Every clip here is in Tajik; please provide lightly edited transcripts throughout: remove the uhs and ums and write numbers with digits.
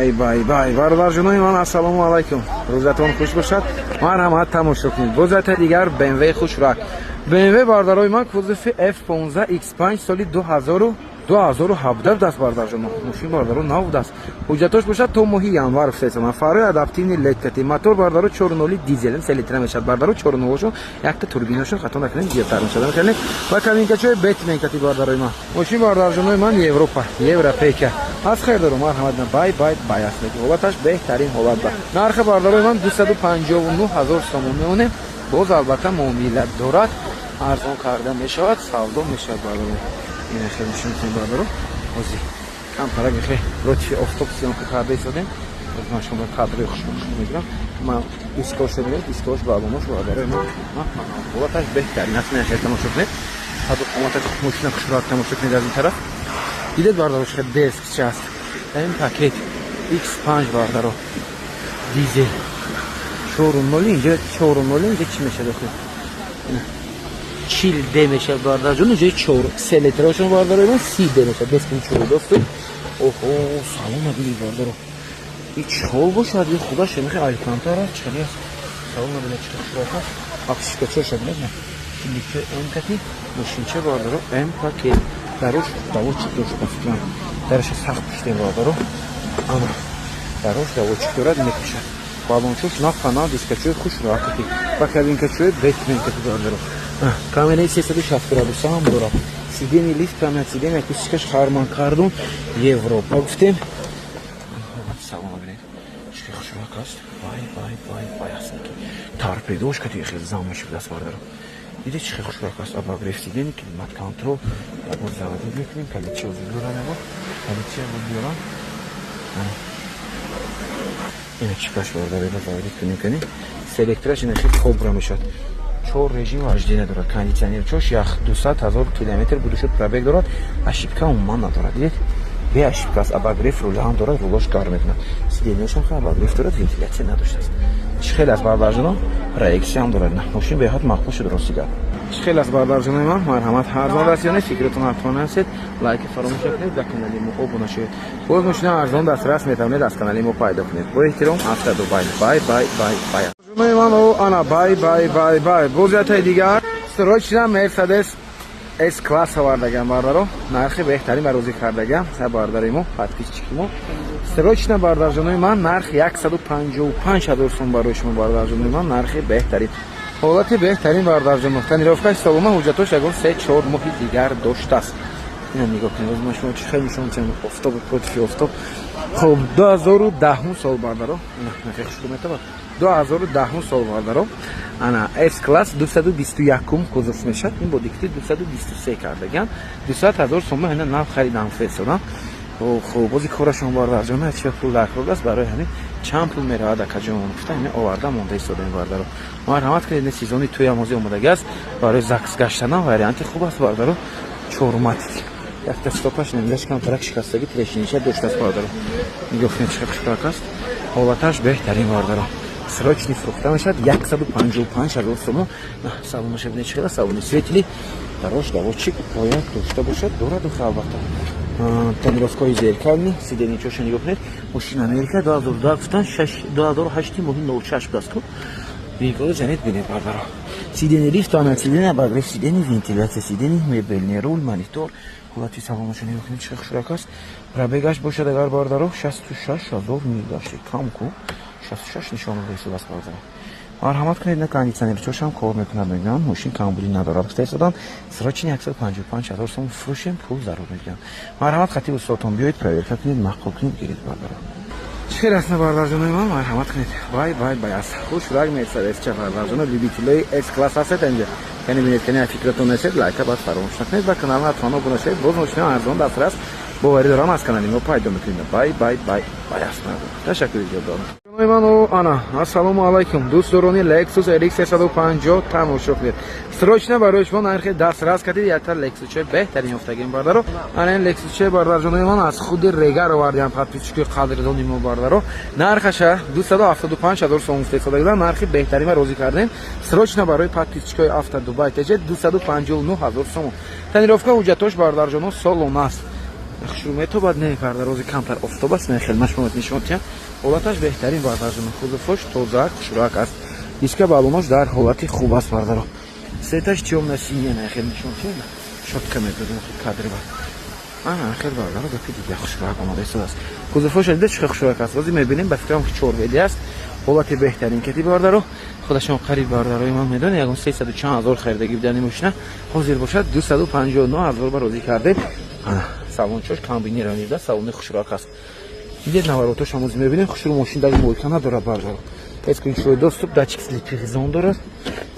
Бай, бай, бай, бародарҷонои ман, ассалому алайкум, рӯзатон хуш бошад. Марҳамат, тамошо кунед. Боз якта дигар БМВ хушрак. БМВ, бародарои ман, кузови F15 X5, соли 2000 2017 даст, бародарҷоно. Мошин, бародаро, нав даст. Ҳуҷҷатош бошад то моҳи январ фесона. Фарои адаптивный LED кати. Мотор, бародаро, 4.0 дизел, 3 литра мешавад, бародаро, 4.0-шон, якта турбинашон, хато накунем, зиёдтар мешавад. Мехеле ва кабинкачои Бэтмен кати, бародарои ман. Мошин, бародарҷонои ман, Европа, европейка. Аз хайр дорум, марҳамат, бай, бай, бай аст. Ҳолаташ беҳтарин ҳолат ба. Нархи, бародарои ман, 259 ҳазор сомон меонем. Боз албатта муомила дорад, арзон карда мешавад, савдо мешавад, бародаро. Ина хел нишон метавонем, бародаро. Ҳозир камтарак хе против офтоб съёмка карда истодем. Боз ман шумо кадрои хушбо мегирам. Ман дискош мебинед, дискош, балонош, бародарои ман, ҳолаташ беҳтарин аст. Ина хел тамошо кунед. Ҳаду қоматаш мошина хушрак, тамошо кунед аз ин тараф. Дидед, бародаро, чӣ дерзкий чи аст. Дар ин пакет X5, бародаро, дизел 4.0, инҷа 4.0, инҷа чӣ мешавад охир? 40 Д мешавад, бародарҷон, инҷа чор се литрашон, бародарои ман, 30 Д мешавад, бескун чор досту. Оҳо, салон набинед, бародаро. И чӣ бошад, и худаш мехе алькантара аст, чӣ аст? Салон набинед, чӣ хушрак аст. Обшивкачоша бинед, на. Лифт М кати, мошинча, бародаро, М пакет. Дарош доводчик дошт, ба фикрам. Дараша сахт пуштем, бародаро. Ана дарош доводчик дорад, мекушад. Балончош нафана, дискачои хушракати ва кабинкачои Бэтмен кати, бародаро. Камераи 360 градуса ҳам дорад. Сиденье лифт, память сиденье, акустикаш Харман Кардон, Европа гуфтем. Салон бинед, чӣ хушрак аст. Бай, бай, бай, бай аст. Торпедош кати хел зам шудааст, бародаро. Дидед, чӣ хел хушрак аст? Обогрев сиденье, климат контроль. Ябор заводить мекунем, калидчи ҳозир биёрам, ябор калидчи ябор биёрам. Ина чипаш, бародаро, заводить кунем, кунем. Селектораш ина хел кобра мешавад. Чор режим вождения дорад. Кондитсионер чош ях, 200 000 километр буду шуд пробег дорад. Ошибка умуман надорад. Дидед? Бе ошибка аст. Обогрев руля ҳам дорад, рулош гарм мекунад. Сиденьяшам хел обогрев дорад, вентиляция надоштааст. Чӣ хел аст, бародарҷоно? Проекция ҳам дорад. Мошин беҳад мақбул шуд, рости гап. Чӣ хел аст, бародарҷонои ман? Марҳамат, арзон даст ё не? Фикратон ҳатман ҳастед. Лайки фаромӯш накунед, дар канали мо обуна шавед. Боз мошина арзон дастрас метавонед аз канали мо пайдо кунед. Бо эҳтиром, Авто Дубай. Бай, бай, бай, бай. Ҷонои ман, о ана бай, бай, бай, бай. Боз ятаи дигар срочно Мерседес С класс овардагам, бародаро. Нархи беҳтарин барозӣ кардагам. Са бародари мо, подписчики мо. Срочно, бародарҷонои ман, нарх 155 ҳазор сом барои шумо, бародарҷонои ман, нархи беҳтарин. Ҳолати беҳтарин, бародарҷоно. Тонировкаи солома, ҳуҷҷатош ягон 3-4 моҳи дигар доштааст. Ина нигоҳ кунед, ман шумо чӣ хеле нишон медиҳам, офтоб против офтоб. Хуб, 2010 сол, бародаро. Ина хеле хушрӯ метавад. 2010 сол, бародаро. Ана S класс 221 кузов мешавад. Ин бо дикти 223 кардаган. 200 ҳазор сомон ина нав харидам, фесодам. Хуб, бози корашон, бародарҷон, чӣ пул дар кор аст, барои ҳамин чанд пул меравад, акаҷон, гуфта, ҳамин оварда монда истодаем, бародаро. Марҳамат кунед, сезони тӯям ҳозир омодагӣ аст. Барои ЗАГС гаштанам варианти хуб аст, бародаро. Чорматик. Якта стопаш намедаш камтарак шикастагӣ, трещиниша доштааст, бародаро. Нигоҳ кунед, чӣ хушрак аст. Ҳолаташ беҳтарин, бародаро. Срочный фурӯхта мешавад 155 ҳазор сомон. Салонаша бинед, чӣ хела салони светлый. Дарош доводчик бояд дошта бошад, дорад охи, албатта. Тонировкаҳои зеркальный, сиденьечоша нигоҳ кунед. Мошин Америка, 2002 гуфтан, 2008 моҳи 06 будааст ку. Нигоҳ занед, бинед, бардаро. Сиденье лифт, ана сиденье, обогрев сиденье, вентиляция сиденье, мебельный руль, монитор. Ҳолати салонаша нигоҳ кунед, чӣ хушрак аст. Пробегаш бошад агар, бардаро, 66 ҳазор мегашти. Кам ку? 66 нишон дода истодааст, бардаро. Марҳамат кунед, на кондитсионерчошам кор мекунад, мегӯям, мошин камбудӣ надорад, гуфта истодан. Срочно 155 ҳазор сом фурӯшем, пул зарур, мегӯям. Марҳамат, хати устодтон биёед, проверка кунед, маъқул кунед, гиред, бардаро. Чӣ хел аст, бардарҷонои ман? Марҳамат кунед. Бай, бай, бай аст. Хушрак Мерседес ча, бардарҷоно, любителои С класс ҳастед инҷа. Кани бинед, кани фикратон несед, лайка баъд фаромӯш накунед ва канал ҳатман обуна шавед. Боз мошина арзон дастрас, боварӣ дорам, аз канали мо пайдо мекунед. Бай, бай, бай, бай аст. Ташаккури зиёд дорам. Ман ана ассалому алайкум, дӯстдорони Lexus RX 350, тамошо кунед. Срочно барои шумо нархи дастрас кардид, якта Lexus чои беҳтарин ёфтагим, бардаро. Ана ин Lexus чои, бардарҷонои ман, аз худи Регар овардиам, подписчики қадрдони мо, бардаро. Нархаша 275 ҳазор сом гуфта, нархи беҳтарин розӣ кардем. Срочно барои подписчикои Авто Дубай ТЖ 259 ҳазор сом. Тонировка, ҳуҷҷатош, бардарҷоно, солон аст. Хушрӯ метобад, не, бардар, рози камтар офтоб аст, хел ман шумо нишон диҳам. Ҳолаташ беҳтарин, бардарҷон. Кузовош тоза, хушрӯак аст. Диска, балонош дар ҳолати хуб аст, бардаро. Цветаш тёмно-синий, на хел нишон диҳам. Чётко медодем кадри ба. Ана хел, бардаро, гапи дига, хушрӯак омада истодааст. Кузовош дида, чӣ хушрӯак аст. Рози мебинем, ба фикрам, 4 WD аст. Ҳолати беҳтарин кати, бардаро. Худашон қариб, бардарои ман, медонед, ягон сесаду чанд ҳазор харидагӣ будани мошина, ҳозир бошад, 259 000 ба розӣ кардем. Ана салончош комбинированный да, салони хушрӯак аст. Дидед, наворотош ҳамози мебинем, хушрӯ. Мошин даже мойка надорад, бардаро. Бесключевой доступ, датчик слепых зон дорад,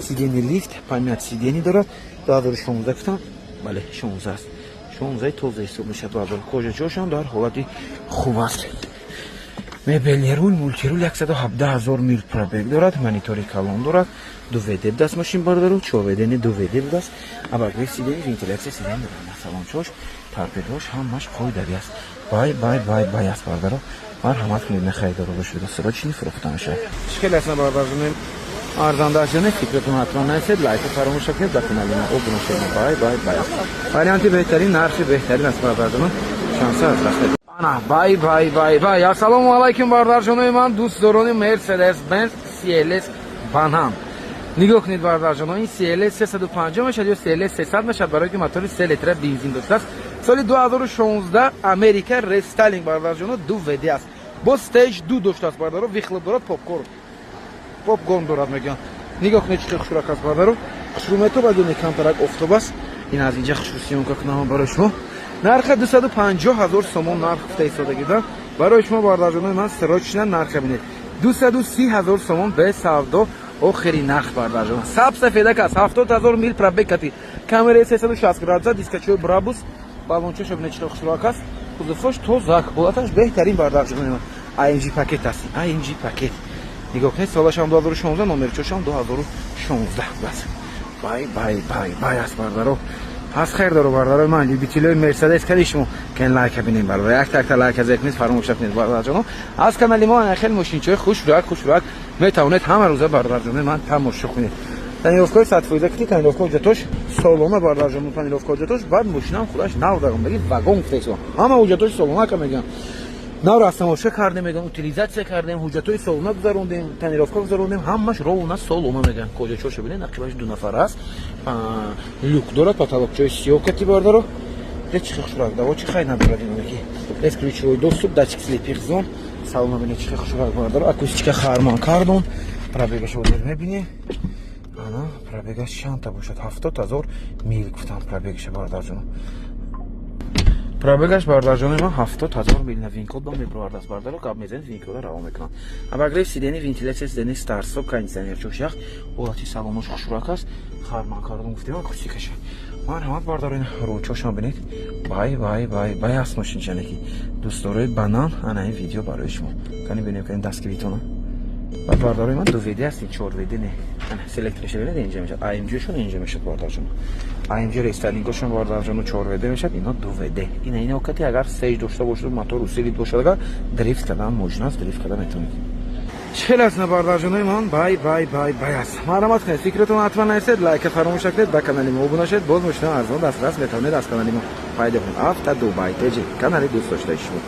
сиденье лифт, память сидений дорад. 2016 гуфтам, бале, 16 аст, 16 тоза ҳисоб мешавад, бардаро. Кожачошам дар ҳолати хуб аст. Мебельный руль, мультируль, 117 000 мил пробег дорад, монитори калон дорад, ду WD будааст мошин, бародару, чор WD не, ду WD будааст. Обогрев сидений, вентиляция сидений дорад. Салончош, торпедош ҳамаш қоидавӣ аст. Бай, бай, бай, бай аст, бардаро. Марҳамат кунед, на харидоро бошед, срочно фурӯхта мешавад. Чӣ хеле аст, бародарҷонем, арзанда аст ё не? Фикратон ҳатман нависед, лайка фаромӯш накунед, ба канали мо обуна шавед. Бай, бай, бай аст. Варианти беҳтарин, нархи беҳтарин аст, бародарҷонон. Шанса аз даст. Ана бай, бай, бай, бай. Ассалому алайкум, бародарҷонои ман, дӯстдорони Мерседес Бенз CLS Банан. Нигоҳ кунед, бародарҷоно, ин CLS 350 мешавад ё CLS 300 мешавад, барои ки мотори 3 литра бензин доштааст. Соли 2016, Америка, рестайлинг, бародарҷоно, ду WD аст. Бо stage 2 доштааст, бародаро, выхлоп дорад, попкорн. Попкорн дорад мегӯянд. Нигоҳ кунед, чӣ хушрак аст, бародаро. Хушрӯ метобад ё не, камтарак офтоб аст. Ин аз инҷа хушрӯ съёмка кунам барои шумо. Нарха 250 ҳазор сомон нарх гуфта истодагидан. Барои шумо, бародарҷонои ман, срочно нарха бинед. 230 ҳазор сомон бе савдо, охири нарх, бародарҷон. Саб сафедак аст, 70 ҳазор мил пробег кати. Камераи 360 градуса, дискачои Брабус, балончаша бинед, чӣ хушрӯак аст. Кузовош тозак, ҳолаташ беҳтарин, бародарҷонои ман. AMG пакет аст, AMG пакет. Нигоҳ кунед, солашам 2016, номерчошам 2016 бас. Бай, бай, бай, бай аст, бардаро. Пас хайр доро, бародарои ман, любителои Мерседес, кади шумо кен лайка бинем, бародар, як такта лайка зер кунед, фаромӯш накунед, бародарҷоно. Аз канали мо хеле мошинчаҳои хушрӯяк, хушрӯяк метавонед ҳама рӯза, бародарҷонои ман, тамошо кунед. Тонировкаи 100% кити, тонировка, ҳуҷҷатош солона, бародарҷоно, тонировка, ҳуҷҷатош. Баъд мошинам худаш нав даромадаги, вагон гуфтаисо, ҳама ҳуҷҷатош солона ка мегӯям. Нав растамоша кардем, мегӯям, утилизация кардем, ҳуҷҷатҳои солона гузарондем, тонировка гузарондем, ҳамаш ровно солона мегӯям. Кожачоша бинед, ақибаш ду нафар аст, люк дорад, потолокчои сиёҳ кати, бардаро. Чӣ хушрак, даво чӣ хай надорад иноки. Бесключевой доступ, датчик слепых зон. Салона бинед, чӣ хушрак, бардаро. Акустика Харман Кардон. Пробегашо ҳозир мебинем. Ана пробегаш чандта бошад? 70 000 мил гуфтам пробегаша, бародарҷоно. Пробегаш, бародарҷони ман, 70 000 мил. На VIN код ба мебировардааст, бардаро, гап мезанед, VIN кода раво мекунанд. Обогрев сидений, вентиляция сидений, старт-стоп, кондиционер чошях, ҳолати салонош хушрак аст. Харман Кардон гуфтем, акустикаша. Марҳамат, бардаро, рӯчошам бинед. Бай, бай, бай, бай аст мошинчане ки дӯстдорои банан, ана ин видео барои шумо. Кани бинем, кани дастгиритона. Баъд, бардарои ман, ду WD аст, чор WD не. Ана селекторша бинед, инҷа мешавад. AMG-шон инҷа мешавад, бародарҷон. AMG рестайлингошон, бародарҷону, чор WD мешавад, ино ду WD. Ина окати агар stage дошта бошад, мотор усилить бошад, агар дрифт кардан можно аст, дрифт карда метавонед. Чӣ хел аст, на, бародарҷонои ман? Бай, бай, бай, бай аст. Марҳамат кунед, фикратон ҳатман нависед, лайка фаромӯш накунед, ба канали мо обуна шавед. Боз мошина арзон дастрас метавонед аз канали мо пайдо кунед. Авто Дубай теҷи, канали дӯст доштаи шумо.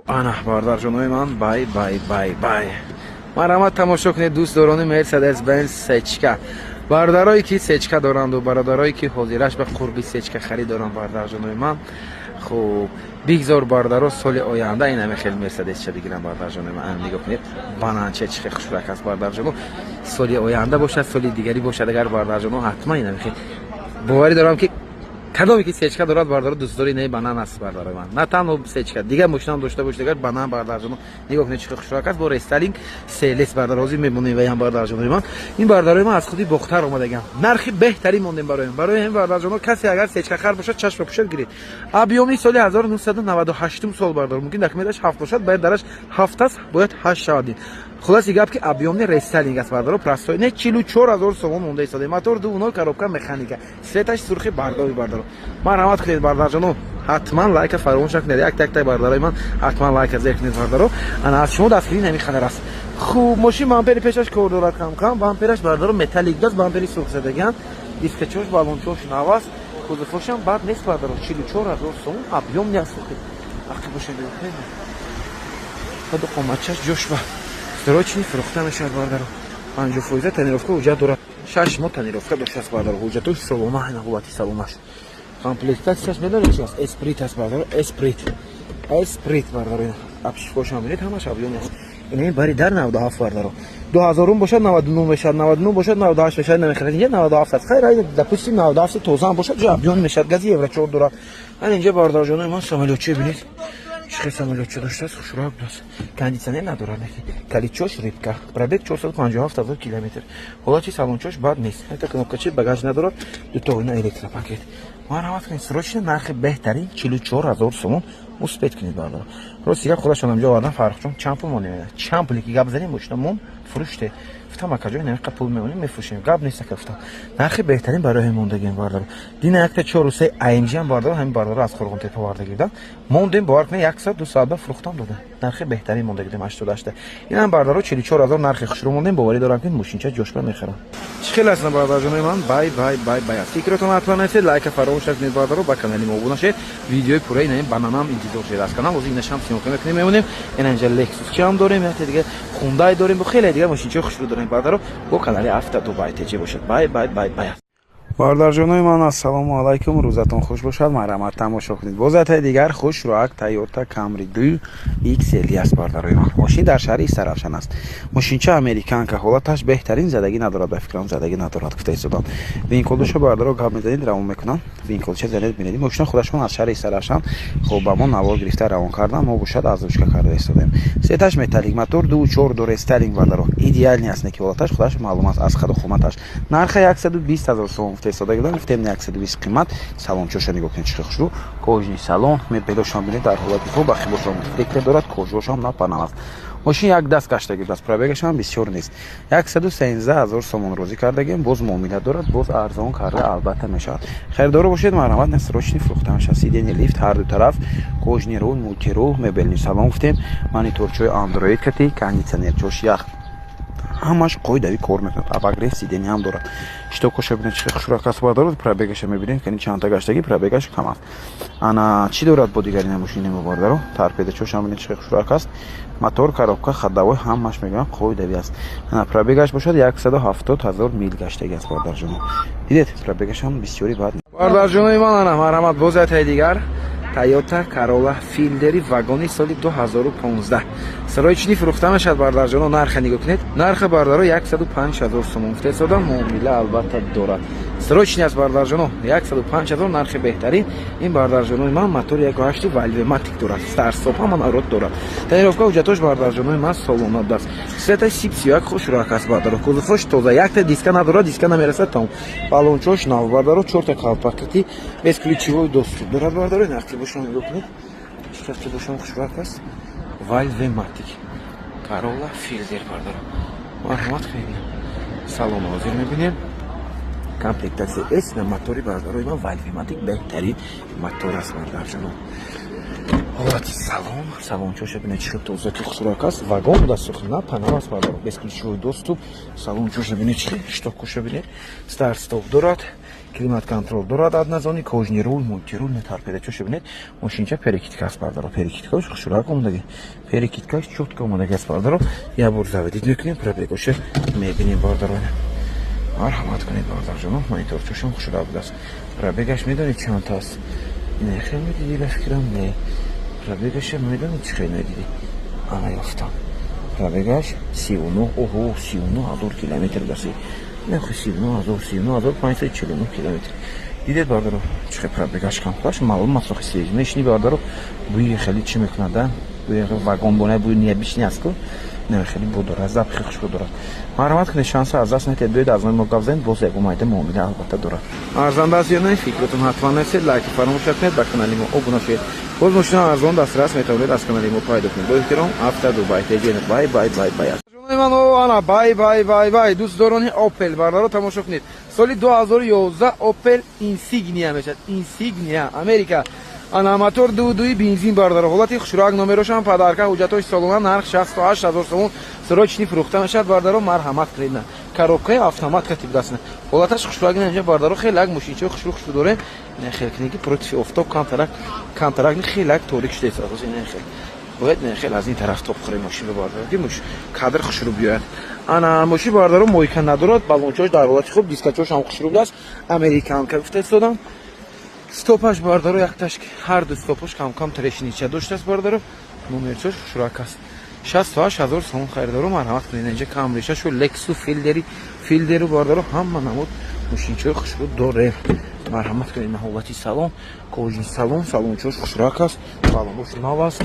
Ана, бародарҷонои ман, бай, бай, бай, бай. Марҳамат, тамошо кунед, дӯстдорони Мерседес Бенз сечка, бародарое ки сечка доранду бародарое ки ҳозираш ба қурби сечка харид доранд, бародарҷонои ман. Хуб, бигзор, бародаро, соли оянда инаме хел Мерседесча бигирам, бародарҷонои ман. Ана нигоҳ кунед, бананча чӣ хел хушрак аст, бародарҷоно. Соли оянда бошад, соли дигарӣ бошад, агар, бародарҷоно, ҳатман инаме хел. Боварӣ дорам, ки кадоме ки сечка дорад, бардаро, дӯстдори не банан аст, бардарои ман. На танҳо сечка, дигар мошинам дошта бошед, агар банан, бардарҷоно, нигоҳ кунед, чӣ хушрак аст, бо рестайлинг CLS, бардар, ҳозир мемонем ваям, бардарҷонои ман. Ин бардарои ман аз худи Бохтар омадагам, нархи беҳтарин мондем барои ҳамин, бардарҷоно. Касе агар сечка хар бошад, чашма пӯшад, гиред. Объёмный, соли 1998 сол, бардар, мумкин документаш ҳафт бошад, бояд дараш ҳафт аст, бояд ҳашт шавад. Хулоси гап, ки объёмный, рестайлинг аст, бардаро, простой не, 44 000 сомон монда истода. Мотор 2.0, коробка механика, цветаш сурхи бардови, бардаро. Марҳамат кунед, бардарҷоно, ҳатман лайка фаромӯш накунед, як тактай бардарои ман, ҳатман лайка зер кунед, бардаро. Ана аз шумо дастгирӣ нами қадар аст. Хуб, мошин бампери пешаш кор дорад кам кам, бампераш, бардаро, металлик даст, бампери сурхзадагиан, дискачош, балончош нав аст. Кузовошам бад нест, бардаро, 44 000 сомон, объём нест. Ақи боша, қаду қоматчаш ҷош ба срочный фурӯхта мешавад, бардаро. 50% тонировка, ҳуҷҷат дорад, 6 моҳ тонировка доштааст, бардаро. Ҳуҷҷатош солона, ина ҳолати салонаш. Комплектатсияш медонед чи аст? Эсприт аст, бардаро, Эсприт, Эсприт, бардаро. Обшивкошам бинед, ҳамаш объём аст. Ин бари дар 97, бардаро. 2000-ум бошад, 99 мешавад, 99 бошад, 98 мешавад. Намехарад, инҷа 97 аст. Хайр, допустим, 97 тозаам бошад, ҷо объём мешавад. Гази евро 4 дорад. Ан инҷа, бардарҷонои ман, самолётчи бинед, чӣ хел самолётчи доштааст, хушрӯяк будааст. Кондитсионер надорад, калидчош рыбка. Пробег 457 000 километр. Ҳолати салончош бад нест. Это кнопкачи багаж надорад, дуто ина электропакет. Марҳамат кунед, срочно, нархи беҳтарин 44 000 сомон. Успеть кунед, бардар. Рости гап, худашон инҷо овардан. Фаррухҷон, чанд пул монем? Чанд пуле ки гап занем, мошина мон фурӯште. Гуфтам, акаҷон, намиқа пул мемонем, мефурӯшем, гап нест, ака, гуфтам. Нархи беҳтарин барои мондагем, бардар. Дина якта чору се AMG ҳам, бардар, ҳамин бардар аз Қурғонтепа оварда гирдам, мондем. Бовар кунед, як соат, 2 соат ба фурӯхтам додем. Нархи беҳтарин монда гирдем, 88-та. Инам, бардаро, 44 000 нархи хушрӯ мондем. Боварӣ дорам, ки мошинча ҷошба мехарам. Чӣ хел ҳастам, бардарҷонои ман? Бай, бай, бай, бай аст. Фикротон ҳатман нависед, лайка фаромӯш накунед, бардаро, ба канали мо обуна шавед. Видеои пурраи ина бананам интизор шавед аз канал. Ҳозир инашам съёмка мекунем, мемонем. Ина инҷа Лексус чиам дорем, яте дига Хундай дорем, хеле дига мошинчаи хушрӯ дорем, бардаро. Бо канали Авто Дубай ТЖ бошад. Бай, бай, бай, бай. Бародарҷонои ман, ассалому алайкум, рӯзатон хуш бошад. Марҳамат, тамошо кунед. Боз ятаи дигар хушрӯак Тойота Камри 2 XL аст, бародарои ман. Мошин дар шаҳри Истаравшан аст. Мошинча американка, ҳолаташ беҳтарин, задагӣ надорад, ба фикрам, задагӣ надорад, гуфта истодам. ВИН-кодуша, бародаро, гап мезанед, равон мекунам. ВИН-кодша занед, бинед. Мошина худашон аз шаҳри Истаравшан хоб ба мо навор гирифта равон кардан, мо бошад аз ручка карда истодем. Цветаш металлик, мотор 2,4 доре, стайлинг, бардаро, идеальный аст. Неки ҳолаташ худаш маълум аст аз хаду хоматаш. Нарха 120 000 сомон гуфта истода гирдам, гуфтем, 120 қимат. Салончоша нигоҳ кунед, чӣ хушрӯ, кожаный салон, мебелошам бинед, дар ҳолати хуб, бахибошам дефлектор дорад, кожошам напанам аст. Мошин як даст гашта гирдааст, пробегашам бисёр нест. 113 000 сомон розӣ кардагем, боз муомила дорад, боз арзон карда албатта мешавад. Харидоро бошед, марҳамат, срочный фурӯхта мешавад. Сиденье лифт ҳар ду тараф, кожаный руль, мультируль, мебельный салон гуфтем, мониторчои андроид кати, кондитсионерчош ях, ҳамаш қоидави кор мекунад, обогрев сиденье ҳам дорад. Щитокоша бинед, чӣ хушрак аст, дорад. Пробегаша мебинед, кани чандта гаштагӣ, пробегаш кам аст. Ана чӣ дорад бо дигари мошини мо, бародаро? Торпедачошам бинед, чӣ хушрак аст. Мотор, коробка, ходовой, ҳамаш мегӯям, қоидави аст. Ана пробегаш бошад, 170 000 мил гаштагӣ аст, бародарҷоно. Дидед, пробегашам бисёри бад. Бародарҷонои ман, ана марҳамат, боз ятаи дигар Тойота Карола Филдери вагони соли 2015 срочный фурӯхта мешавад, бардарҷоно. Нарха нигоҳ кунед. Нарха, бардаро, 105 000 сомон гуфта истода, муомила албатта дорад. Срочный аст, бардарҷоно, 105 000 нархи беҳтарин. Ин, бардарҷонои ман, мотори 1,8 Valvematic дорад, старт-стоп, ҳама народ дорад, тонировка, ҳуҷҷатош, бардарҷонои ман, солона будааст. Цветаш сип сиёак, хушрӯак аст, бардаро. Кузовош тоза, якта диска надорад, диска намерасад, тамом. Баллончош нав, бардаро, чорта калпакати, бесключевой доступ дорад, бардаро. Нархи бошон нигоҳ кунед, чӣ бошон хушрӯак аст. Valvematic Карола Филдер, бардаро, марҳамат кунед. Салон ҳозир мебинем, комплектатсия С на мотори, бардарои ман, Valvematic, беҳтарин мотор аст, бардарҷоно. Ҳолати салон, салончоша бинед, чӣ хел тозаки хушрӯак аст. Вагон буда, сухна панам аст, бардаро. Бесключевой доступ, салончоша бинед, чӣ хел щитокоша бинед, старт стоп дорад, климат контроль дорад, однозонный, кожаный руль, мультируль, торпедачоша бинед. Мошинча перекидка аст, бардаро, перекидкаш хушрӯак омадаги, перекидкаш чётко омадаги аст, бардаро. Як бор заводить мекунем, пробегоша мебинем, бардаро. Марҳамат кунед, бардарҷоно. Мониторчошам хушрӯак будааст. Пробегаш медонед чанд аст? Не, хел медидӣ, ба фикрам, не. Пробегаша медонед чӣ хел медидӣ? Ана, ёфтам. Пробегаш 39, оҳо, 39 000 километр будааст. Нахи 39 000, 39 549 километр. Дидед, бардаро, чӣ хел пробегаш кам? Худаш маълум аст. Охи, мешини, бардаро, бӯи хеле чӣ мекунад, а бӯи вагонбона, бӯи необычный аст ку. Не, хеле бу дорад, запахи хушбӯ дорад. Марҳамат кунед, шанса аз даст натиҳед, биёед, аз номи мо гап занед, боз ягон майда муомила албатта дорад. Арзанда аст ё не, фикротон ҳатман нависед, лайки фаромӯш накунед, ба канали мо обуна шавед. Боз мошина арзон дастрас метавонед аз канали мо пайдо кунед. Бо эҳтиром, Авто Дубай ТЖ. Бай, бай, бай, бай. Ман ана, бай, бай, бай, бай. Дӯстдорони Опел, бардаро, тамошо кунед. Соли 2011 Опел Инсигния мешавад, Инсигния, Америка. Ана мотор 2,2 бензин, бардаро, ҳолати хушрӯак, номерошам подарка, ҳуҷҷатҳои солона. Нарх 68 000 сомон, срочный фурӯхта мешавад, бардаро, марҳамат кунед. Коробкаи автомат катиб даст. Ҳолаташ хушрӯ. Инҷа, бардаро, хеле як мошинчаи хушрӯ, хушрӯ дорем. Ина хел кунед, ки против офтоб камтарак камтарак, хеле як торик шудааст. Ина хел бояд, ина хел аз ин тараф тоб хӯрем мошинро, бардаро, ки муш кадр хушрӯ биёяд. Ана мошин, бардаро, мойка надорад, баллончаош дар ҳолати хуб, дискачош ҳам хушрӯ будааст. Американка гуфта истодам. Стопаш, бардаро, якташ, ҳарду стопаш кам-кам трещинича доштааст, бардаро. Номерчош хушрӯак аст. 68 000 сомон. Харидоро, марҳамат кунед. Инҷа Камриша шу, Лексу, Филдери, Филдеру, бардаро, ҳама намуд мошинчаи хушрӯ дорем. Марҳамат кунед. На, ҳолати салон, кожаный салон, салончош хушрӯак аст, балонош нав аст.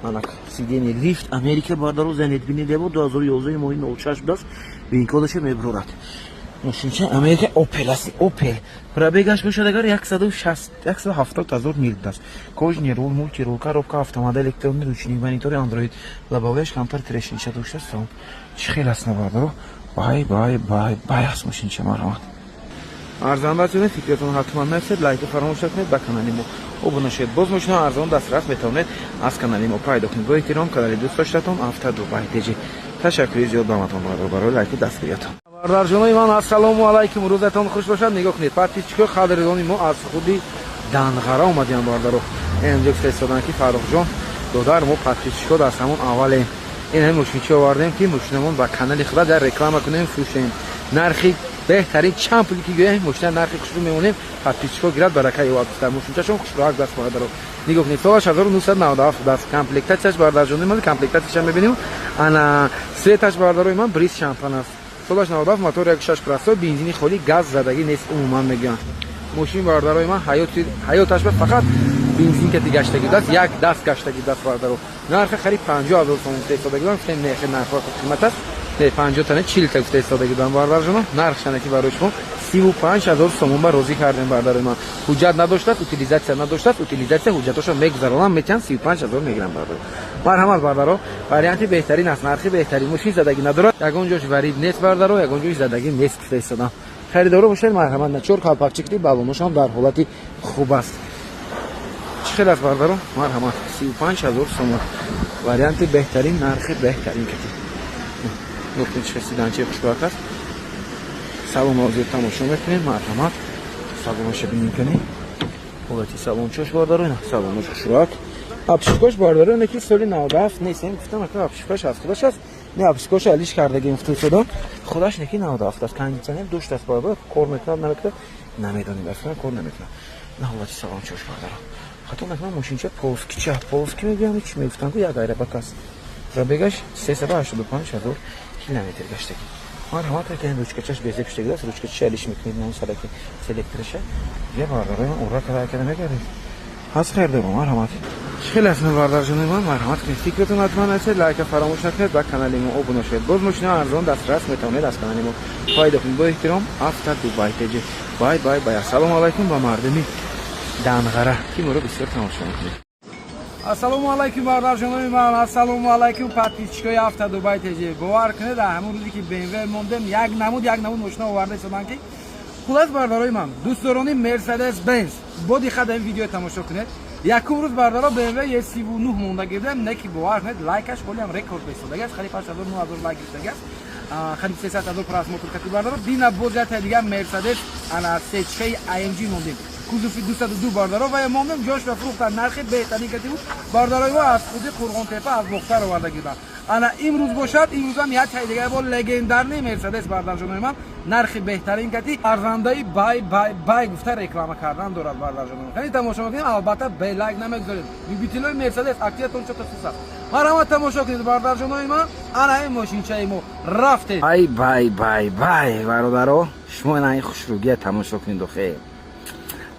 Манак сиденье лифт, Америка, бардаро, зенитбини дебо, 2011 моҳи 06 будааст. ВИН-кодаша мебурад. Мошинча Америка, Опел аст, Опел. Пробегаш бошад агар 160, 170 ҳазор мил будааст. Кожаный рул, мультирул, коробка автомат, электронный ручник, монитори Андроид, лобовояш камтар трещинича доштааст. Салон чӣ хел аст, на, бардаро? Бай, бай, бай, бай аст мошинча. Марҳамат, арзанда чунед, фикратон ҳатман нависед, лайка фаромӯш накунед, ба канали мо обуна шавед. Боз мошина арзон дастрас метавонед аз канали мо пайдо кунед. Бо эҳтиром, канали дӯст доштатон Авто Дубай ТЖ. Ташаккури зиёд ба матон барои лайку дастгириятон. Бародарҷонои ман, ассалому алайкум, рӯзатон хуш бошад. Нигоҳ кунед, подписчикои қадрдони мо аз худи Данғара омадиам, бардаро. Инҷо гуфта истоданд, ки Фаррухҷон додар, мо подписчико дар ҳамон аввалем. Ин ҳами мошинчи овардем, ки мошинамон ба канали худа дар реклама кунем, фурӯшем. Нархи беҳтарин, чанд пули ки гӯем, мошина нархи хушрӯ мемонем, подписчико гирад, барака ёвад. Мошинчашон хушрӯак даст, бародаро. Нигоҳ кунед, солаш 1997 даст. Комплектатсияш, бародарҷони ман, комплектатсияша мебинем. Ана цветаш, бародарои ман, бриз шампан аст. Солаш 97, мотор 16 простой, бензини холӣ, газ задагӣ нест умуман мегӯянд. Мошин, бародарои ман, ҳаёташ ба фақат бензин кати гаштагӣ даст, як даст гаштагӣ даст, бародаро. Нархи харид 50 000 сомон гуфта истодагӣ будам. Гуфтем, не, нархҳо қимат аст, не, 50 та не, 40 та гуфта истодагӣ будам, бародарҷоно. Нархшана ки барои шумо 35 000 сомон ба розӣ кардем, бародарои ман. Ҳуҷҷат надоштааст, утилизатсия надоштааст. Утилизатсия ҳуҷҷатошо мегузаронам, метиҳанд, 35 000 мегирам, бародаро. Марҳамат, бардаро, варианти беҳтарин аст, нархи беҳтарин. Мошин задагӣ надорад, ягон ҷош варид нест, бардаро, ягон ҷош задагӣ нест гуфта истодам. Харидоро бошед, марҳамат. На, чор калпакчикли, балоношам дар ҳолати хуб аст. Чӣ хел аст, бардаро? Марҳамат, 35 000 сомон, варианти беҳтарин, нархи беҳтарин кати. Нуқтин, чӣ хел седанчаи хушбахт аст. Салон ҳозир тамошо мекунем. Марҳамат, салонаша бинем кунем, ҳолати салончош, бардаро. Салонош хушрӯак, обшивкаш, бардаро, не ки соли 97 нест. Гуфтам, ака, обшивкаш аз худаш аст. Не, обшивкаша алиш кардагим, гуфта худаш, не ки 97 аст. Кондитсионер доштааст, бардаро, кор мекунад, намекунад, намедонем. Аслан кор намекунад. На, ҳолати салончош, бардаро, хато накунам, мошинча полскича, полски мегӯям, чӣ мегуфтам ку, як айрабак аст. Пробегаш 385 000 километр гаштагӣ. Марҳамат, ин ручкачаш безеб шудагиаст, ручкачаша алиш мекунед, на сараки селектораша. Я, бардарои ман, ура када када мегардед. Ҳаст хайрдоро, марҳамат. Чӣ хеле аст, бардарҷонои ман? Марҳамат кунед, фикратон ҳатман нависед, лайка фаромӯш накунед, ба канали мо обуна шавед. Боз мошина арзон дастрас метавонед аз канали мо пайдо кунед. Бо эҳтиром, Авто Дубай ТЖ. Бай, бай, бай. Ассалому алайкум ба мардуми Данғара, ки моро бисёр тамошо мекунед. Ассалому алайкум, бародарҷонои ман, ассалому алайкум, подписчикои Авто Дубай ТЖ. Бовар кунед, ҳамон рӯзе ки БМВ мондем, як намуд, як намуд мошина оварда истоданд, ки хулас, бародарои ман, дӯстдорони Мерседес Бенз, бо диққат ин видео тамошо кунед. Якум рӯз, бародаро, БМВ Е39 монда гирдем, не ки бовар кунед, лайкаш ҳолиам рекорд беистодагиаст, қариб 8000, 9000 лайк гирифтагиаст, қариб 300 ҳазор просмотр кати, бародаро. Дина боз якта дигар Мерседес, ана сечкаи АМГ мондем, кузови 202, бародаро, ва мондем, ҷош ба фурӯхтан, нархи беҳтарин кати буд, бародарои мо аз худи Қурғонтепа, аз Бохтар оварда гирданд. Ана имрӯз бошад, имрӯзам як тай дигар бо легендарный Мерседес, бардарҷонои ман, нархи беҳтарин кати, арзандаи бай, бай, бай гуфта реклама кардан дорад, бардарҷонои. Хеле тамошо мекунем, албатта бе лайк намегузорем. Любителои Мерседес, акциятон чото сус аст. Марҳамат, тамошо кунед, бардарҷонои ман, ана ин мошинчаи мо, рафтем. Бай, бай, бай, бай, бародаро, шумо ина ин хушрӯгия тамошо кунед. Охе,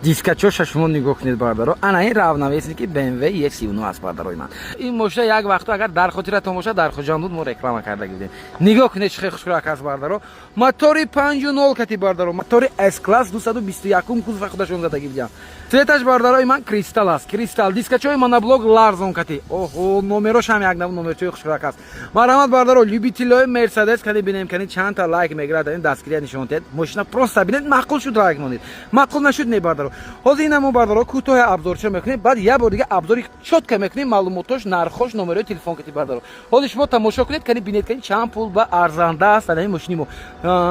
дискачоша шумо нигоҳ кунед, бародаро. Ана ин равновесник БМВ Е39 аст, бародарои ман. Ин мошина як вақто, агар дар хотиратон бошад, дар Хуҷанд буд, мо реклама карда будем. Нигоҳ кунед, чӣ хел хушрӯак аст, бародаро. Мотори 5.0 кати, бародаро, мотори С класс, 221 кузова худашон задаги будиям. Цветаш, бародарои ман, кристалл аст, кристалл. Дискачои моноблок ларзон кати. Оҳо, номерош ҳам як номерчои хушрӯак аст. Марҳамат, бародаро, любителои Мерседес, кани бинем, кани чандта лайк мегирад. Ин дастгирия нишон диҳед. Мошина просто бинед, маъқул шуд, лайк монед, маъқул нашуд, не, бародаро. Бардаро, ҳозир ина мо, бардаро, кӯтоҳи обзорча мекунем, баъд як бор дига обзори чётко мекунем, маълумотош, нархош, номерои телефон кати. Бардаро, ҳозир шумо тамошо кунед, кани бинед, кани чанд пул ба арзанда аст ана ин мошини мо.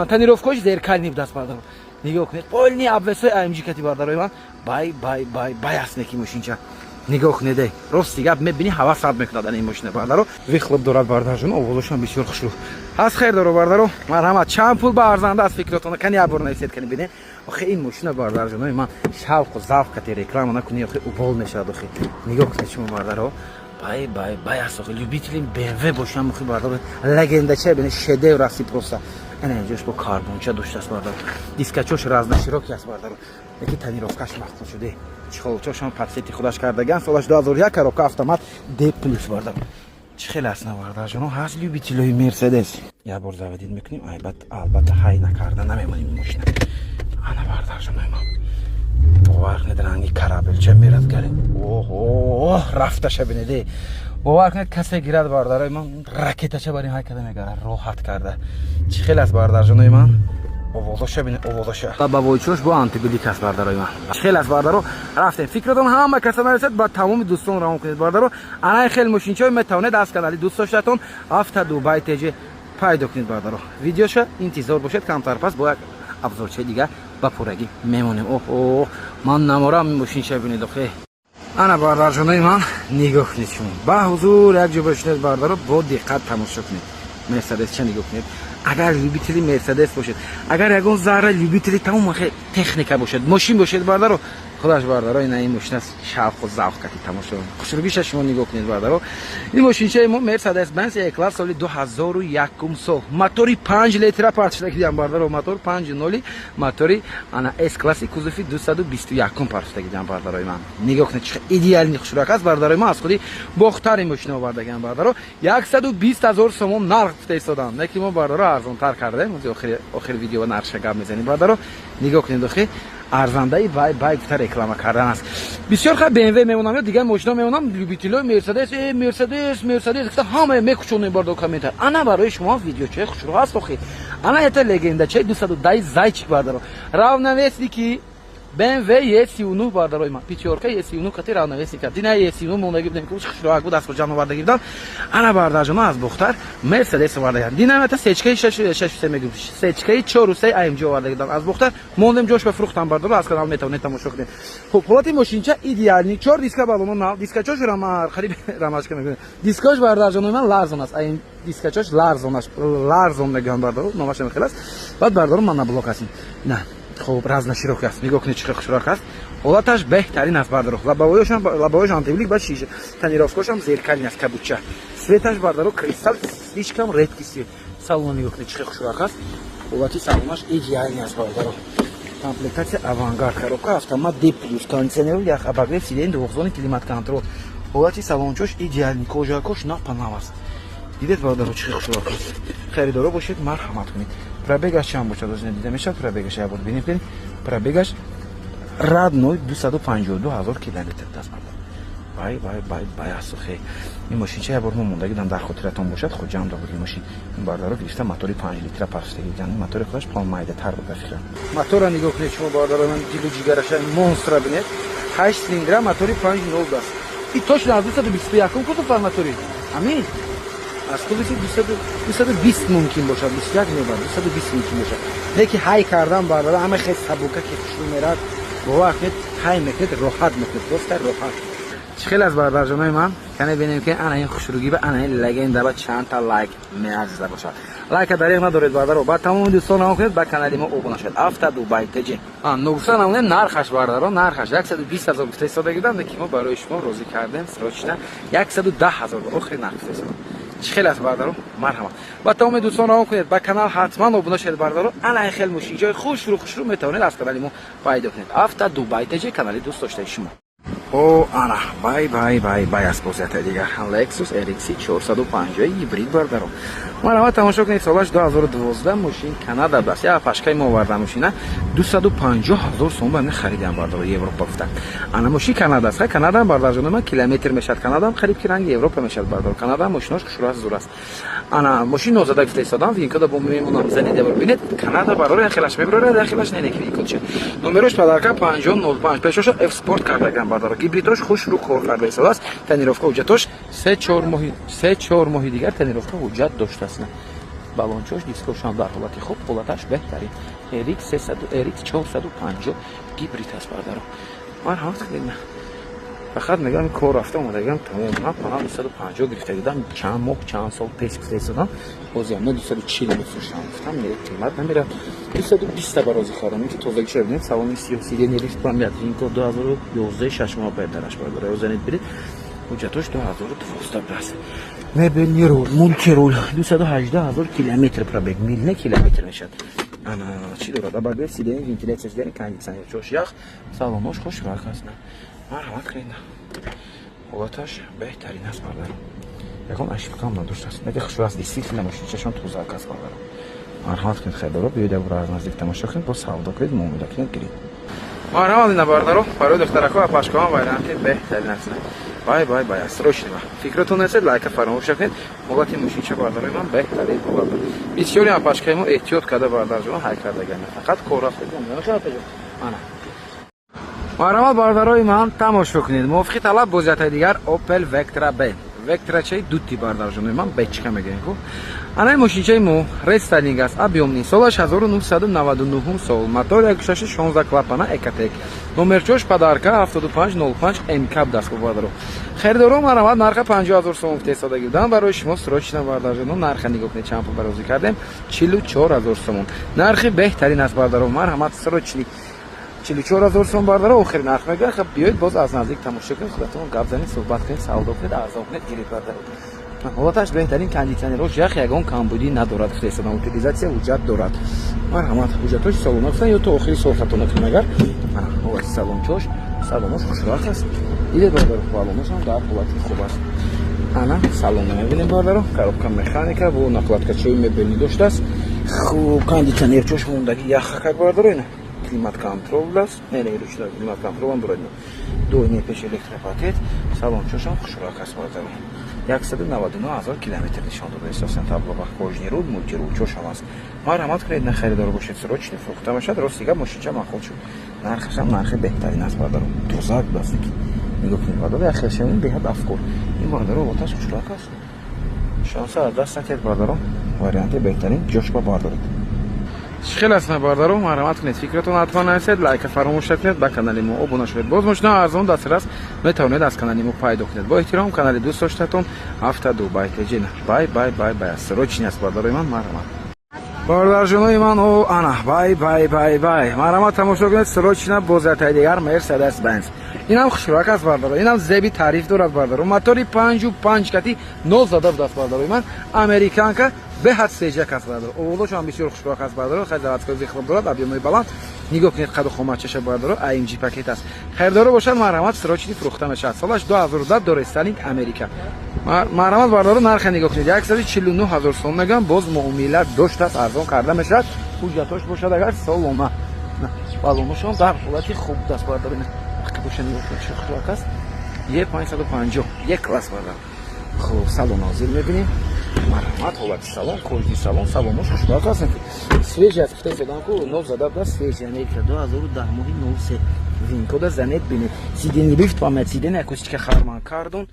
Тонировкаош зеркальный будааст, бардаро, нигоҳ кунед, полный обвесои АМГ кати. Бардарои ман, бай бай бай бай аст неки мошинча нигоҳ кунед, эй, рости гап, мебинӣ, ҳава сард мекунад ана ин мошина, бардаро. Выхлоп дорад, бардарҷон, овозошам бисёр хушрӯ ҳаст. Хейр доро, бардаро, марҳамат. Чанд пул ба арзанда аст, фикротона кани як бор нависед, кани бинед. Охе, ин мошина, бардарҷонои ман, шавқу завқ кати реклама накунӣ, охе, убол мешавад. Охе, нигоҳ кунед шумо, бардаро, бай бай бай аст. Охе, любители БМВ бошам, охе, бардаро, легендача бинед, шедевр асти просто. Ана инҷош бо карбонча доштааст, бардаро, дискачош разноширокий аст, бардаро, яки тонировкаш мақбул шуде, чехолчошам под цвети худаш кардаган. Солаш 2001, коробка автомат, Д плюс, бардаро. Чӣ хеле аст, навардарҷоно? Ҳаст любителои Мерседес, як бор заводить мекунем, айбат, албатта, ҳай накарда намемонем ин мошина. Ана, бардарҷонои ман, бовар кунед, ранги карабелча мерад гаре. Оҳ, рафташа бинеде. Бовар кунед, касе гирад, бардарои ман, ракетача барин ҳай карда мегара, роҳат карда. Чӣ хеле аст, бардарҷонои ман? Овозоша бинед, овозоша ба войчош бо антиблик аст, бардарои ман. Чӣ хеле аст, бардаро? Рафтем. Фикратон ҳама каса нарасад, ба тамоми дӯстон равон кунед, бардаро. Анаи хел мошинчаҳо метавонед аз канали дӯст доштатон Авто Дубай ТЖ пайдо кунед, бардаро. Видеоша интизор бошед, камтар пас бо як обзорчаи дига ба пуррагӣ мемонем. Оҳ, оҳ, ман наморам ин мошинча бинед. Охе, ана, бардарҷонои ман, нигоҳ кунед шумо, ба ҳузур як ҷо бошинед, бардаро, бо диққат тамошо кунед. Мерседес ча нигоҳ кунед. Агар любители Мерседес бошед, агар ягон зарра любители тамом техника бошед, мошин бошед, бардаро, худаш, бардаро, ина ин мошина шавқу завқ кати тамошо, хушругиша шумо нигоҳ кунед, бардаро. Ин мошинчаи мо Мерседес Бенз Е класс, соли 2001 сол, мотори 5 литра партшудагидиам, бардаро, мотор 5.0, мотори ана С класси, кузови 221 партшудагидиам, бардарои ман. Нигоҳ кунед, чӣ идеальный хушрак аст, бардарои ман. Аз худи бохтари мошина овардагиам, бардаро. 120 ҳазор сомон нарх гуфта истодам, не ки мо, бардаро, арзонтар кардем. Охири видео нархша гап мезанем, бардаро. Нигоҳ кунед, охи, арзандаи бай бай гуфта реклама кардан аст. Бисёр ха БМВ мемонам ё дигар мошино мемонам, любителои Мерседес, э, Мерседес, Мерседес гуфта ҳама мекушонем, бардо, комментар. Ана барои шумо видеочаи хушрӯ аст. Охи, ана это легендачаи 210 зайчик, бардаро, равновесники BMW E39, бардарои ман, пятёрка E39 кати равновесник. Дина E39 мондаги будем, ки хушроак буд, аз хуҷам овардаги будам. Ана, бардарҷоно, аз Бохтар Мерседес овардагиам. Дина это сечкаи 6 3 мегӯм, сечкаи 4 3 AMG овардаги будам аз Бохтар, мондем, ҷош ба фурӯхтам, бардаро, аз канал метавонед тамошо кунед. Хуб, ҳолати мошинча идеальный, чор диска балоно нав, дискачош рама, хариб рамашка мекунед. Дискош, бардарҷонои ман, ларзон аст. Айн дискачош ларзонаш, ларзон мегӯям, бардаро, номаш хел аст. Баъд, бардаро, моноблок аст. На, хуб, разноширокий аст. Нигоҳ кунед, чӣ хел хушрак аст, ҳолаташ беҳтарин аст, бардаро. Лобовоёшам антиблик, ба шиша, тонировкошам зеркальный аст, кабуча светаш, бардаро, кристалл, слишком редкий свет. Салона нигоҳ кунед, чӣ хел хушрак аст, ҳолати салонаш идеальный аст, бардаро. Комплектация Авангард, коробка автомат Д плюс, кондиционер, ях, обогрев сидений, двухзонный климат контроль. Ҳолати салончош идеальный, кожакош напанав аст. Дидед, бардаро, чӣ хел хушрак аст? Харидоро бошед, марҳамат кунед. Пробегаш чанд бошад, озина дида мешавад. Пробегаш як бор бинед, пробегаш родной 252 ҳазор километр даст. Бай бай бай бай асухе. Ин мошинча як бор мо мондагидам, дар хотиратон бошад, Хуҷанда буд ин мошин. Ин бардаро гирифта, мотори 5 литра пахштагидан. Мотори худаш пол майдатар буд, ба фикрам. Мотора нигоҳ кунед шумо, бардаро, ман дилу ҷигараша, монстра бинед. 8 цилиндра, мотори 5.0 даст. И точно аз 221 кузов мотори. Амин. Аз кузови 220 мумкин бошад, 21 мебар, 220 мумкин бошад. Леки ҳай кардан, бардаро, ҳама хел сабука ки хушрӯ мерад. Бовар кунед, ҳай мекунед, роҳат мекунед, просто роҳат. Чӣ хел аз, бардарҷонои ман? Кане бинем, ки ана ин хушругӣ ба ана ин легенда ба чандта лайк меарзида бошад. Лайка дареғ надоред, бардаро, ба тамоми дӯстон равон кунед, ба канали мо обуна шавед. Авто Дубай ТЖ. Ногуфта намонем нархаш, бардаро. Нархаш 120 ҳазор гуфта истода будам, ки мо барои шумо розӣ кардем, срочно 110 ҳазор охири нарх гуфта истода. Чӣ хел аст, бардаро? Марҳамат, ба тамоми дӯстон равон кунед, ба канал ҳатман обуна шавед, бардаро. Ана ин хел мошинҷои хушрӯ хушрӯ метавонед аз канали мо пайдо кунед. Авто Дубай ТЖ, канали дӯст доштаи шумо. О, ана, бай, бай, бай, бай аст. Бозията дигар Lexus RX 450 гибрид, бардаро, марҳамат, тамошо кунед. Солаш 2012, мошин Канада аст. Я пашкаи мо оварда мошина, 250 ҳазор сом ба харидам, бардаро, Европа гуфта. Ана, мошин Канада аст. Канада, бардарҷоно ман, километр мешавад. Канада қариб ки ранги Европа мешавад, бардаро. Канада мошинош хушрӯ аст, зур аст. Ана, мошин нозада гуфта истодам, винкода бо мемонам, занед, ябор бинед. Канада, бароро, яхелаш мебарорад, яхелаш не. Неки винкодча номерош падарка 5005, пешоша F Sport кардагам, бардаро. Гибридош хушрӯ кор карда истодааст. Тонировка, ҳуҷҷатош 3-4 моҳи, 3-4 моҳи дигар тонировка, ҳуҷҷат доштааст. Балончош, дискошам дар ҳолати хуб, ҳолаташ беҳтарин. RX 300, RX 450 гибрид аст, бардаро, марҳамат кунед. Фақат мегӯям, кор рафта омадагам, тамом. Ман панам 250 гирифта будам чанд моҳ, чанд сол пеш гуфта истодам. Ҳозирам на 240 мефурӯшам, гуфтам, не, қимат намерад. 220 барози харам. Ин ки тозагиша бинед. Салони сиёҳ, сиденье лифт память, винко 2011, 6 моҳ пайдараш, бардаро, занед, биред. Ҳуҷҷатош 2012 аст. Мебельный руль, мультируль, 218 ҳазор километр пробег, милне километр мешавад. Ана, чӣ дорад? Обогрев сиденье, вентиляция сиденье, кондиционер, чош ях, салонош хушрак аст. Марҳамат кунед, ҳолаташ беҳтарин аст, бардаро, ягон ошибкаам надоштааст. Неки хушрӯ аст, действительно мошинчашон тозак аст, бардаро. Марҳамат кунед, харидоро, биёед, ябора аз наздик тамошо кунед, бо савдо кунед, муомила кунед, гиред. Марҳамат, ина, бардаро, барои духтарако ва пашкоҳам варианти беҳтарин аст. Бай, бай, бай аст. Срочно фикротон несед, лайка фаромӯш накунед. Ҳолати мошинча, бардарои ман, беҳтарин ҳолат. Бисёри апашкаи мо эҳтиёт карда, бардарҷон, ҳай кардаган, фақат кор рафта. Ана, марҳамат, бардарои ман, тамошо кунед. Мувофиқи талаб бозиятҳои дигар Opel Vectra B, Vectra чаи дути, бардарҷонои ман, бечка мегӯем ку. Анаи мошинчаи мо рестайлинг аст, объёмный, солаш 1999 сол, мотор 1.6, 16 клапана, Ecotec, номерчош падарка 7505 МК даст бардаро. Харидоро, марҳамат, нарха 50 ҳазор сомон гуфта будам, барои шумо срочно, бардарҷоно. Нарха нигоҳ кунед, чанд пул барозӣ кардем: 44 ҳазор сомон. Нархи беҳтарин аст, бардаро, марҳамат, срочный, 44 ҳазор сом, бардаро, охири нарх мегӯяд. Хаб, биёед, боз аз наздик тамошо кунед, худатон гап занед, суҳбат кунед, савдо кунед, арзон кунед, гиред, бардаро. Ҳолаташ беҳтарин, кондитсионерош ях, ягон камбудӣ надорад, хестадам, утилизация, ҳуҷҷат дорад. Марҳамат, ҳуҷҷатош салона гуфтан ё то охири сол, хато накунем агар. Ҳолати салончош, салонош хушрак аст, дидед, бардаро, балоношам дар ҳолати хуб аст. Ана, салона мебинем, бардаро, коробка механика бо накладкачои мебелӣ доштааст. Хуб, кондитсионерчош мондагӣ яхакак, бардаро, ина климат контроль аст, не, не, ручной климат контролам дорад, дуйне пеш электропакет, салончошам хушрак аст, бардаро. 199 ҳазор километр нишон дода эсосан табло. Ба кожаный руль, мультируль чошам аст. Марҳамат кунед, на, харидор бошед, срочно фурӯхта бошад. Рости гап, мошинча маъқул шуд, нархашам нархи беҳтарин аст, бардаро, тозак будааст. Нигоҳ кунед, бардаро, як хелшавин беҳад афкор ин, бардаро, ҳолаташ хушрак аст. Шанса аз даст натиҳед, бардаро, варианти беҳтарин ҷошба бардоред. Чӣ хел аст, бардаро? Марҳамат кунед, фикратон ҳатман нависед, лайка фаромӯш накунед, ба канали мо обуна шавед. Боз мошина арзон дастрас метавонед аз канали мо пайдо кунед. Бо эҳтиром, канали дӯст доштатон ҳафта Дубай теҷина. Бай, бай, бай, бай, срочный аст, бардарои ман, марҳамат, бародарҷонои ман. О, ана, бай, бай, бай, бай, марҳамат, тамошо кунед, срочно бозиятҳои дигар Мерседес Бенз. Инам хушрак аст, бардаро, инам зеби таъриф дорад, бардаро. Мотори 5,5 кати нол зада будааст, бардарои ман, американка, беҳад сежак аст, бардаро. Овозошам бисёр хушрак аст, бардаро. Хеле заводской выхлоп дорад, объёмои баланд. Нигоҳ кунед қаду хоматчаша, бардаро. AMG пакет аст. Харидоро бошад, марҳамат, срочный фурӯхта мешавад. Солаш 2010, дорестайлинг, Америка. Марҳамат, бардаро, нарха нигоҳ кунед, 149 ҳазор сом мегӯям, боз муомила доштааст, арзон карда мешавад. Ҳуҷҷатош бошад агар солона, балоношон дар ҳолати хуб даст, бардаро. Боша, нигоҳ кунед, чӣ хушрак аст. Е 550 як класс, бардар. Хуб, салон ҳозир мебинем. Марҳамат, ҳолати салон, кожаный салон, салонош хушрак аст, свежий аст. Гуфта истодам ку, нов зада буда, свежий, Америка, 2010, моҳи 03. Винкода занед, бинед, сиденье лифт память сиденье, акустика Харман Кардон.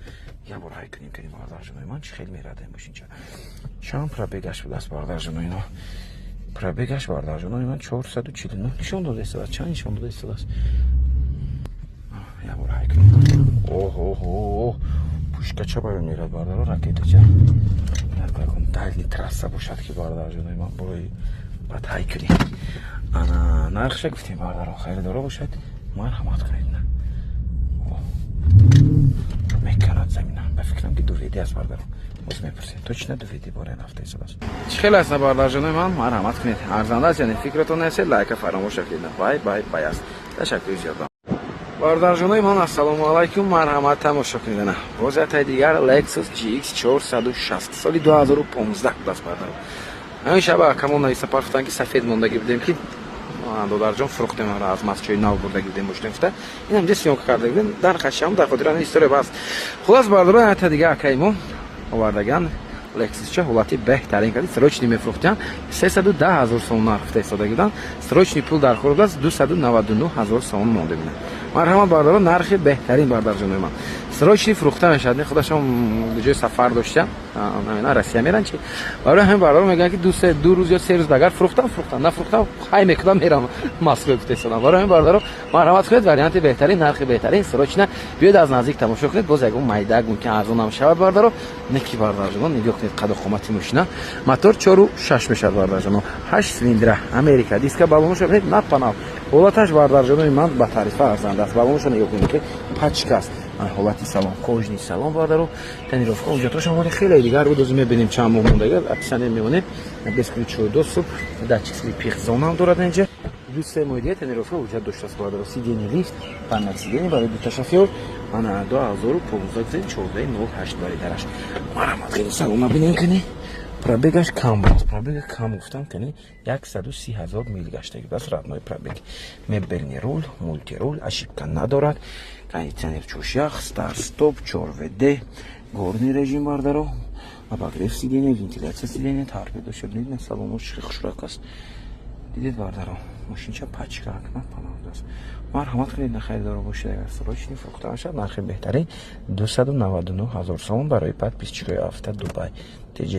Як бор ҳай кунем, кунем, бардарҷонои ман, чӣ хел мерадаем мошинча. Чанд пробегаш будааст, бардарҷонои ино? Пробегаш, бардарҷонои ман, 449 нишон дода истодааст. Чанд нишон дода истодааст? Як бор ҳай кунем. Оҳ, пушкача баён мерад, бардаро, ракетача. Дальний трасса бошад ки, бардарҷонои ман, брои баъд ҳай кунем. Ана, нархша гуфтем, бардаро, харидоро бошад, марҳамат кунед. Меканад замина, ба фикрам ки 2WD аст, бардаро, боз мепурсем точно, 2WD бора нафта истодааст. Чӣ хел аст, бардарҷонои ман? Марҳамат кунед, арзанда аст, яъне фикратон несед, лайка фаромӯш накунед. Бай, бай, бай аст. Ташаккури зиёд. Бародарҷонои ман, ассалому алайкум, марҳамат, тамошо кунед. Ана боз яктаи дигар Lexus GX 460, соли 2015 будааст, бародаро. Ҳамин шаба акамон нависа партофтан, ки сафед мондагӣ будем, ки додарҷон, фурӯхтем, аз масчои нав бурдагӣ будем, мошина гуфта, ин ҳамҷа съёмка карда будем дар хашам, дар хотир ҳамин история бас. Хулас, бародаро, якта дига акаи мо овардаган Lexus-ча, ҳолати беҳтарин карди, срочный мефурӯхтиян. 310 000 сомон нарх гуфта истода буданд, срочный пул дар кор будааст, 299 000 сомон монда бинад. Марҳамат, бародаро, нархи беҳтарин, бародарҷонои ман, срочный фурӯхта мешавад. Не, худашон ҷои сафар доштан, намедонам, Россия меран чи. Барои ҳамин, бародаро, мегӯянд, ки 2 рӯз ё 3 рӯз агар фурӯхтам, фурӯхтам, нафурӯхтам, хай мекунам, мерам Москва, гуфта истодам. Барои ҳамин, бародаро, марҳамат кунед, варианти беҳтарин, нархи беҳтарин, срочно биёед, аз наздик тамошо кунед. Боз ягон майдак мумкин арзонам шавад, бародаро. Неки, бародарҷонон, нигоҳ кунед қаду қомати мошина. Мотор 4,6 мешавад, бародарҷонон, ҳашт цилиндра, Америка, диска, балоноша бинед, напанав. Ҳолаташ, бародарҷонои ман, ба тарифа арзанда аст. Балоноша нигоҳ кунед, ки пачка аст. Ҳолати салон, кожаный салон, бародаро, тонировка, ҳуҷҷатошам ҳоли хеле дигар буд. Озу мебинем, чанд моҳ мондага, описание мемонем. Бесключевой доступ, датчик слепых зонам дорад. Инҷа 2-3 моҳи дига тонировка, ҳуҷҷат доштааст, бародаро. Сиденье лифт, память сиденье барои дута шофёр. Ана 2015, 14.08 бари дараш. Марҳамат, хеле салона бинем кани. Пробегаш кам буд, пробега кам гуфтам, кани, 130 000 мил гаштаги будааст, родной пробег. Мебельный руль, мультируль, ошибка надорад, кондиционер чошях, старт стоп, 4 ВД, горный режим, бардаро, обогрев сиденья, вентиляция сиденья, торпедо шабнид. Салону хушрак аст, дидед, бардаро, мошинча пачка акна панаудааст. Марҳамат кунед, на харидоро бошед, агар срочный фурӯхта мешавад, нархи беҳтарин 299 000 сомон барои подписчикои Авто Дубай ТЖ.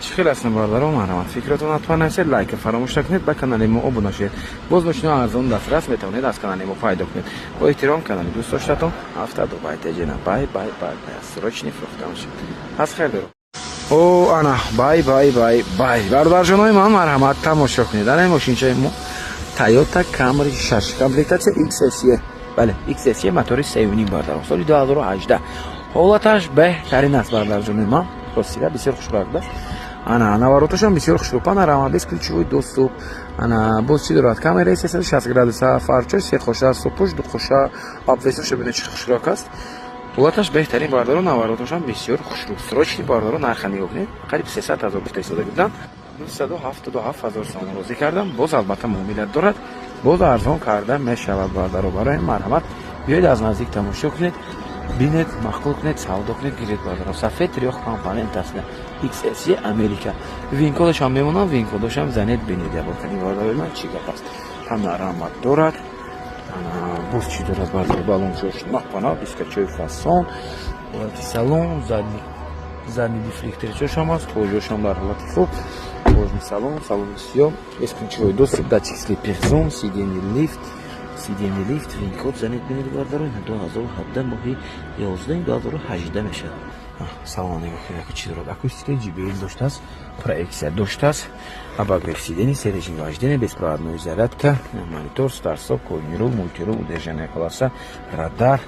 Чӣ хел ҳастем, бародаро? Марҳамат, фикратон ҳатман нависед, лайка фаромӯш накунед, ба канали мо обуна шавед. Боз мошино арзон дастрас метавонед аз канали мо пайдо кунед. Бо эҳтиром, канали дӯстдоштатон Авто Дубай ТЖ. На, бай, бай, бай, бай, срочный фурӯхта мешавад аз харидоро. О, ана, бай, бай, бай, бай, бародарҷонои ман, марҳамат, тамошо кунед. Ана мошинчаи мо Toyota Camry 6, комплектация XSE, бале, XSE, мотори 3,5, бародарон, соли 2018, ҳолаташ беҳтарин аст, бародарҷонои ман, ростига бисёр хушбахт аст. Ана навороташам бисёр хушрӯ, панорама, бесключевой доступ. Ана боз чӣ дорад? Камераи 360 градуса, фарчош се қоша, супуш ду қоша, обвесоша бинед, чӣ хушрӯк аст. Ҳолаташ беҳтарин, бародаро, навороташам бисёр хушрӯ. Срочный, бародаро, нарха нигоҳ кунед, қариб 300 000 гуфта истода буданд, 277 000 сомон розӣ кардам. Боз албатта муомилат дорад, боз арзон карда мешавад, бародаро. Барои марҳамат, биёед, аз наздик тамошо кунед, бинед, маъқул кунед, савдо кунед, гиред, бародаро. Сафед, трёх компонент аст, XSE, Америка. Вин-кодашам мемонам, вин-кодашам занед, бинед ябор кани, бародарои ман, чӣ гап аст. Панорама дорад, боз чӣ дорад, бародаро? Балончош напана, дискачои фасон, ҳолати салон, задний дефлекторчошам аст, кожошам дар ҳолати хуб, кожаный салон, салони сиёҳ, бесключевой доступ, датчик слепых зон, сиденье лифт, сиденье лифт. Вин-код занед, бинед, бародаро. 2017, моҳи 11, 2018 мешавад. Салон нигоҳ кунед, чӣ дорад. Акустикаи JBL доштааст, проекция доштааст, обогрев сидений, се режим вождения, беспроводной зарядка, монитор, старт-стоп, кожаный руль, мультируль, удержание колеса, радар,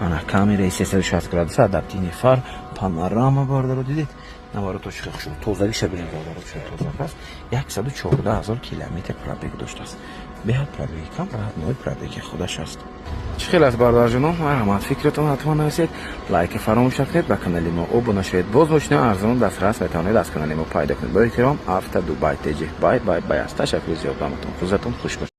ана камераи 360 градуса, адаптивный фар, панорама, бародаро, дидед, наворотош хушрӯ, тозагиша бинед, бародаро, чӣ тоза аст. 114 000 километр пробег доштааст, беҳад пробеги кам, родной пробеги худаш аст. Чӣ хел аст, бародарҷонон? Марҳамат, фикратон ҳатман нависед, лайка фаромӯш накунед, ба канали мо обуна шавед. Боз мошинаи арзон дастрас метавонед аз канали мо пайдо кунед. Бо эҳтиром, Авто Дубай ТЖ. Бай, бай, бай аст. Ташаккури зиёд баматон, рӯзатон хуш бошад.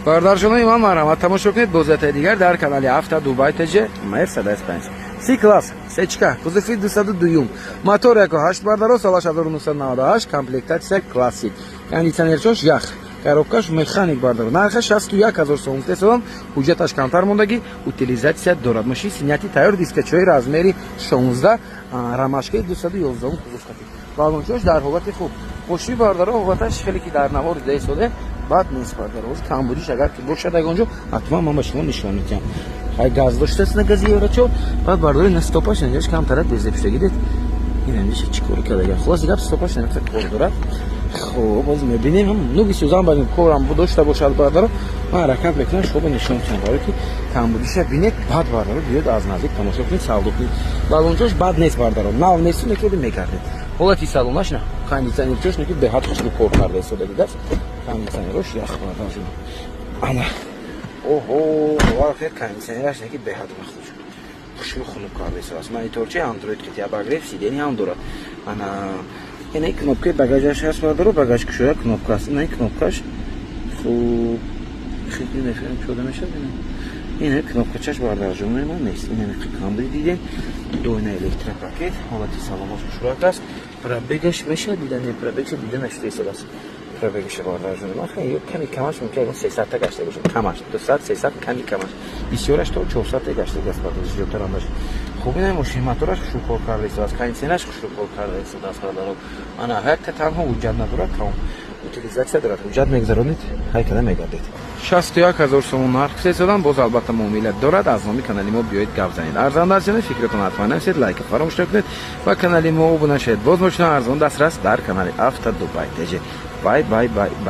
Бародарҷонои ман, марҳамат, тамошо кунед бозиятаи дигар дар канали Авто Дубай ТЖ. Мерседес Бенз С класс, сечка, кузови 202, мотор 1,8, бардаро, солаш 1998, комплектация классик, кондиционерчош ях, коробкаш механик, бардаро, нарха 61 ҳазор сомон тесодам, ҳуҷҷаташ камтар мондагӣ, утилизация дорад. Мошини снятый, тайёр, дискачои размери 16, рамашкаи 211 кузов кати, балончош дар ҳолати хуб. Мошини, бардаро, ҳолаташ хеле ки дар навор дида истоде, бад нест, бардаро. Камбудиш агар ки бошад ягон ҷо, ҳатман ман ба шумо нишон медиҳам. Хай, газ доштааст, на гази еврочор. Баъд, бардори, на стопаш инҷаш камтарак безебшудагӣ, дид, ин инҷа чӣ кори кардага. Хулоси гап, стопаш намеха кор дорад. Хоб, боз мебинем, нуги сӯзан бар корам дошта бошад, бардаро, ман ҳаракат мекунам, шумо нишон медиҳам, барое ки камбудиша бинед. Баъд, бардаро, биёд, аз наздик тамошо кунед, савдо кунед. Балончош бад нест, бардаро, нав несту некоди мегардед. Ҳолати салонаш, на кондиционерчош неки беҳад хушрӯ кор карда истодагидааст, кондиционерош ях, бардар. Ана Оҳо, бовар кунед, кондиционераш неки беҳад вақт шуд, хушрӯ хунук карда истодааст. Мониторчи Андроид қити, обогрев сидения ҳам дорад. Ана, ина кнопкаи багажаш ҳаст, бардоро, багаж кушоя кнопка аст. Ина кнопкаш хуб хеле кушода мешавад. Ина кнопкачаш, бардарҷонои ман, нест. Ина Камри дидем, дуина электропакет, ҳолати салонаш хушрӯак аст. Пробегаш мешавад дида, не, пробегша дида нашуда истодааст. Пробегаша, бардарҷонои ман, ё ками камаш мумкин ягон 300-та гашта бошад, камаш 200, 300, ками камаш, бисёраш то 400-та гаштагиаст, бардар, зиёдтар ам бошад. Хуб, ина мошин мотораш хушрӯ кор карда истодааст, кондиционераш хушрӯ кор карда истодааст, бардаро. Ана, якта танҳо ҳуҷҷат надорад, тамом. Утилизация дорад, ҳуҷҷат мегузаронед, ҳайкада мегардед. 61 000 сомон нарх истодам, боз албатта муомила дорад. Аз номи канали мо биёед, гап занед. Арзон дастёне фикратон ҳатман нависед, лайка фаромӯш накунед ва канали мо обуна шавед. Боз мошина арзон дастрас дар канали Авто Дубай теҷе. Бай, бай, бай, бай.